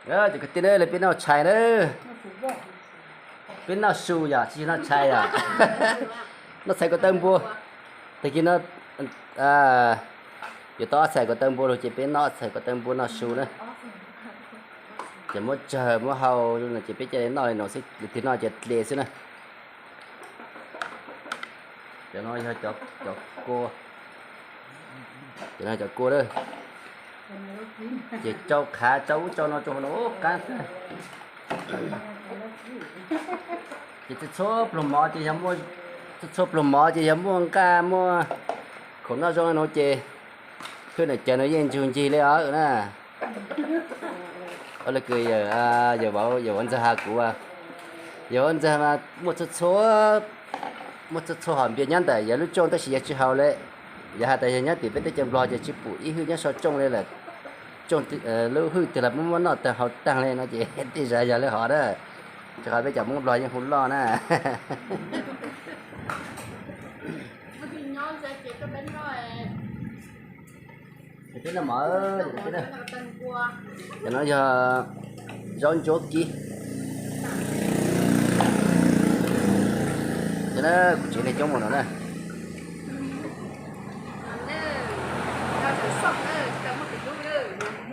Cov kwv tij na, peb noj tshais na. Peb noj su yom, tsis noj tshais yom. Noj tshais ko taw npua. Tag kis no yuav tau ob txhais ko taw npua los ces peb noj ob txhais ko taw npua noj su na. Ces muab tsawg muab hau no ces peb cia li noj li no xwb, tig noj ces dle xwb na. Cov no yog cov kua, cov no cov kua na. Ces tsau qhav tsau ub tsau no rau hauv no ub qab. Ces txhua pluag mov ces yog muaj, txhua pluag mov ces yog muaj nqaj muaj khoom noj zoo li no ces hwj nam cawv no yeej ntsug ncig li os na. Ua li kws yawm, yawm vauv ntxawg has kuv, yawm vauv ntxawg mas muaj txhua txhua, muaj txhua txhua hom npias nyob ntawm yawg lub rooj tab sis yawg tsis haus li. Yawg has tas yawg nyob tim peb teb chaws Nplog ces tsis pum ib hwj nyob sau rooj li lawm. Rooj lub hwj twg los muab muab noj tag haus tag li no ces tej zaum yog li hov na. Rau qhov peb cov Hmoob Nplog yeej hu loj na. Cov no yog zaub ntsuab kib. Ces na kuv tsev neeg coob mus no na.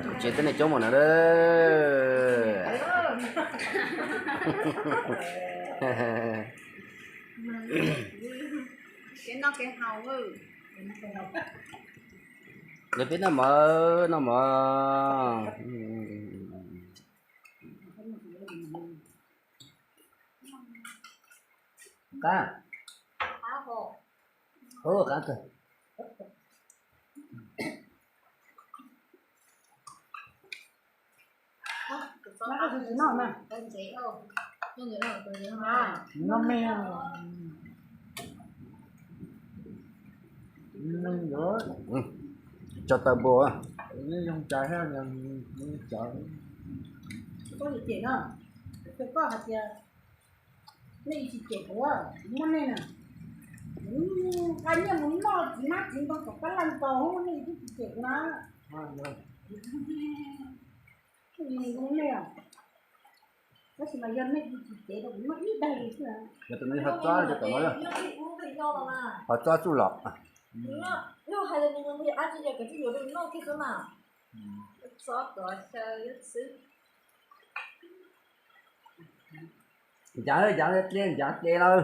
Kuv tsev neeg coob mus no na. Lawv peb noj mov, noj mov. Qab, qab kawg. Noj me, tso taw npua. Nej tsis cem kuv, kuv muab nej na. Kuv nqa nyiaj mus noj txiv hmab txiv ntoo tom qab laj nkaus, nej twb tsis cem kuv na. Nej os, tab sis mas yog nej tsis cem rau kuv noj ib daig li xwb. Yog tus no ho txob, ho txob tsuj los. Ncav, ncav dle, ncav dle lawm.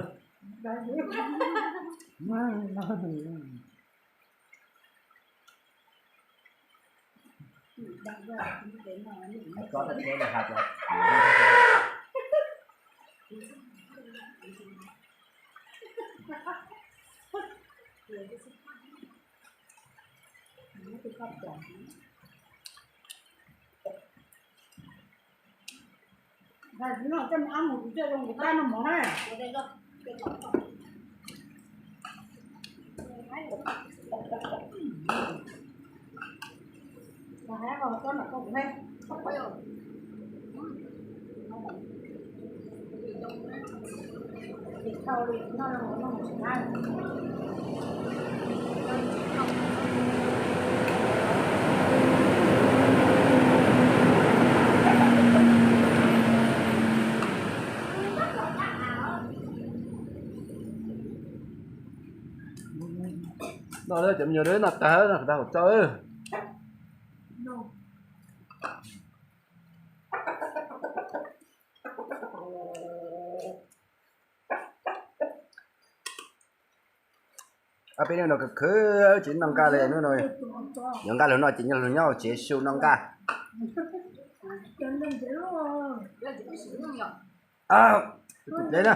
Noj cov me nyuam noj tag, noj tag hauv txaj. Peb hnub no khwv khwv tsis noj nqaj li hnub no. Yuav nqaj lug noj ces nyob lug nyob hauv tsev su noj nqaj. Tus plev na.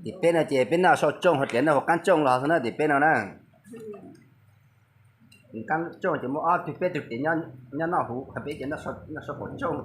Tim peb no ces peb noj sau tsooj hos tias noj hauv qaab tsooj los xwb na tim peb no na. Qaab tsooj ces muaj ob tug peb tug tias nyob noj huv, hos peb ces noj sau pum tsooj.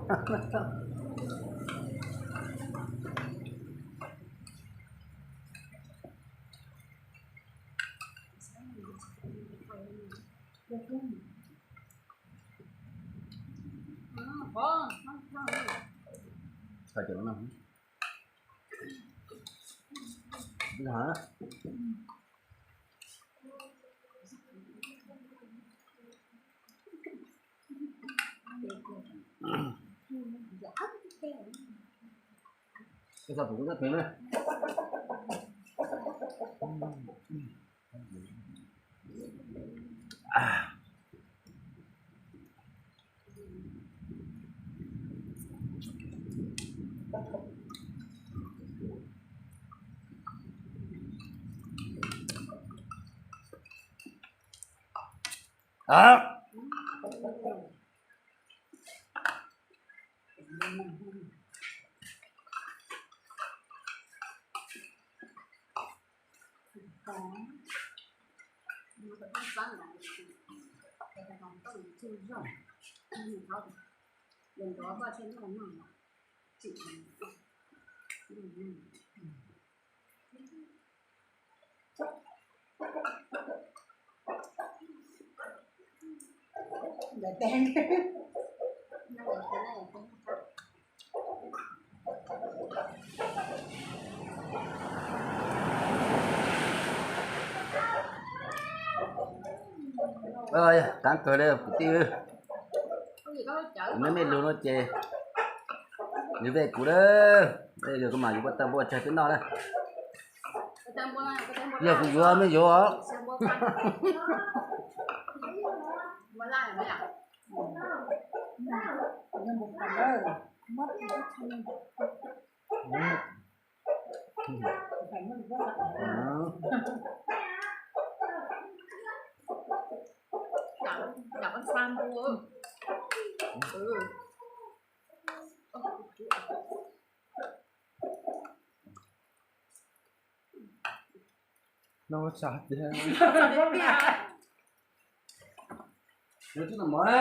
Tag kawg li kwv tij, kuv mej mej lug no ces nws vej kuv lawm, yog kuv mam yuav koj tag npua tsag peb noj na. Yog kuv yuav mej yuav. Noj tsawg tiag. Yuav tub noj mov na.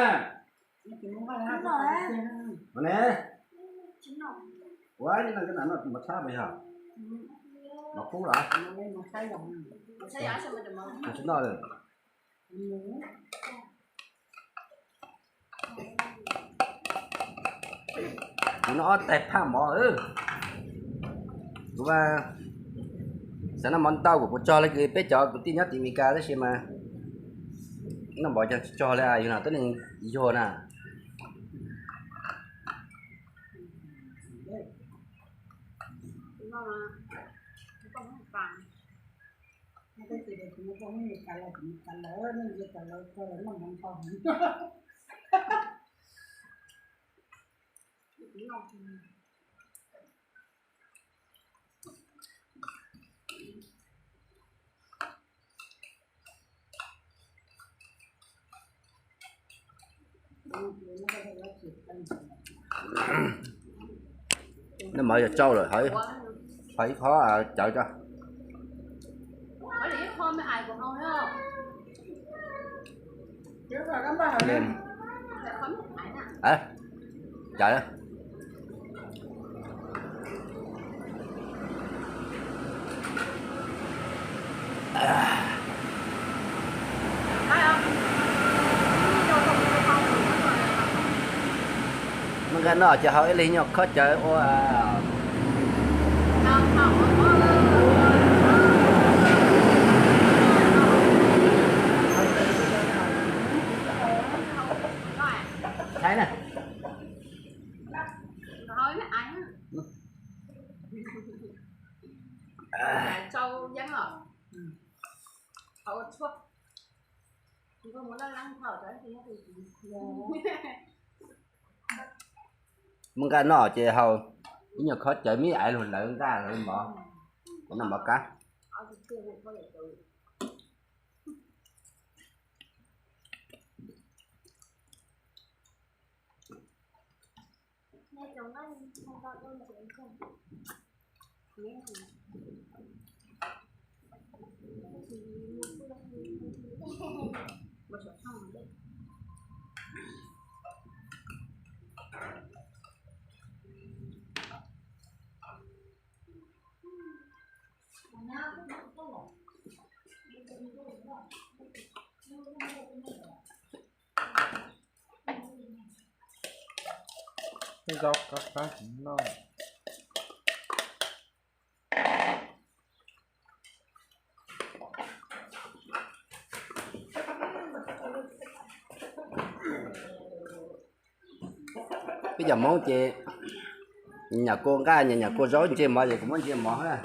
Mov ne. Ua li no koj nam noj mov tshab mas yog mov kub los? Tsis noj lawm. Kuv noj ob tais phaj mov. Kuv xav noj mov ntau kuv kuv tso li peb cov kwv tij nyob tim Mes Kas tab sis mas noj mov cov tsis tso li, yus no tuab neeg yuag na. Noj mov yog tsau lawm, hov ib qho cawv tso. Cawv. Muaj nqaij noj ces haus ib lig nyuag khob cawv ua. Saib na. Muaj nqaij noj ces haus ib nyuag khob cawv, mib aiv luag lawv nqaj lawv mov, noj mov qab. Tej zaub qab qab noj. Peb cov Hmoob ces Nyam kua nqaj, nyam kua zaub, ntsia mov ces kuv muab ntsia mov na.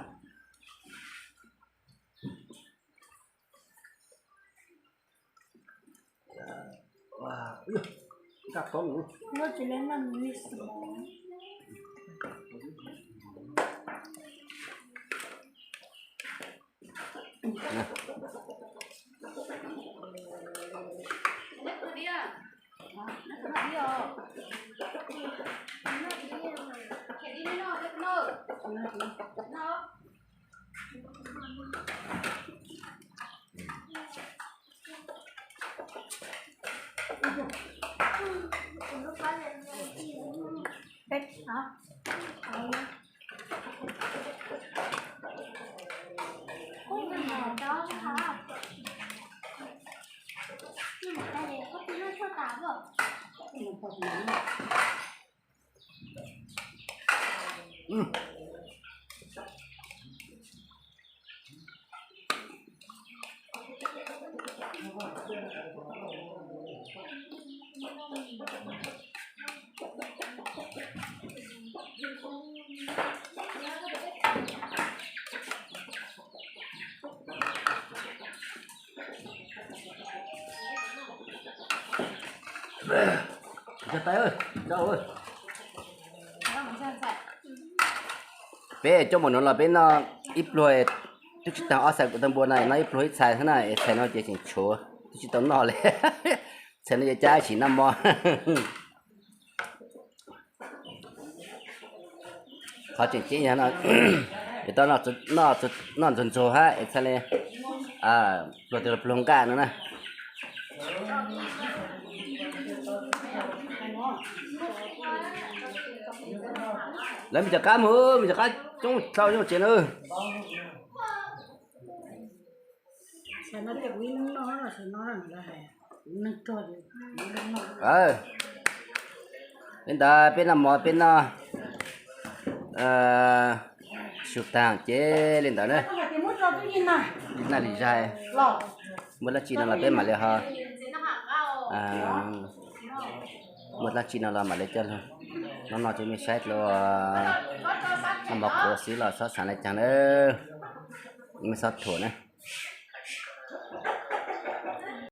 Peb coj mus no los peb noj ib pluag, twb tsis tag ob xaim kuv tau npua no noj ib pluag ib txhais xwb na, es txhais no ces tseem tshuav twb tsis tau noj li. Txhais no ces cab sim noj mov. Qhov tseem ceeb yog no, es tau noj ntxuag ntxuag hab es txhaj li pluag twg los pluag nqaj no na. Lawv me cov qab mus, me cov qab coob tau yooj tsev na. Li ntawd peb noj mov peb noj su taag ces li ntawd na. Naj li zag, muaj dlaab tsi no los peb mam li ho, muaj dlaab tsi no los mam li coj lug noj noj rua mej saib dlua, noj mov qhuav xwb los txhob xaav le caag na, mej txhob thuam na.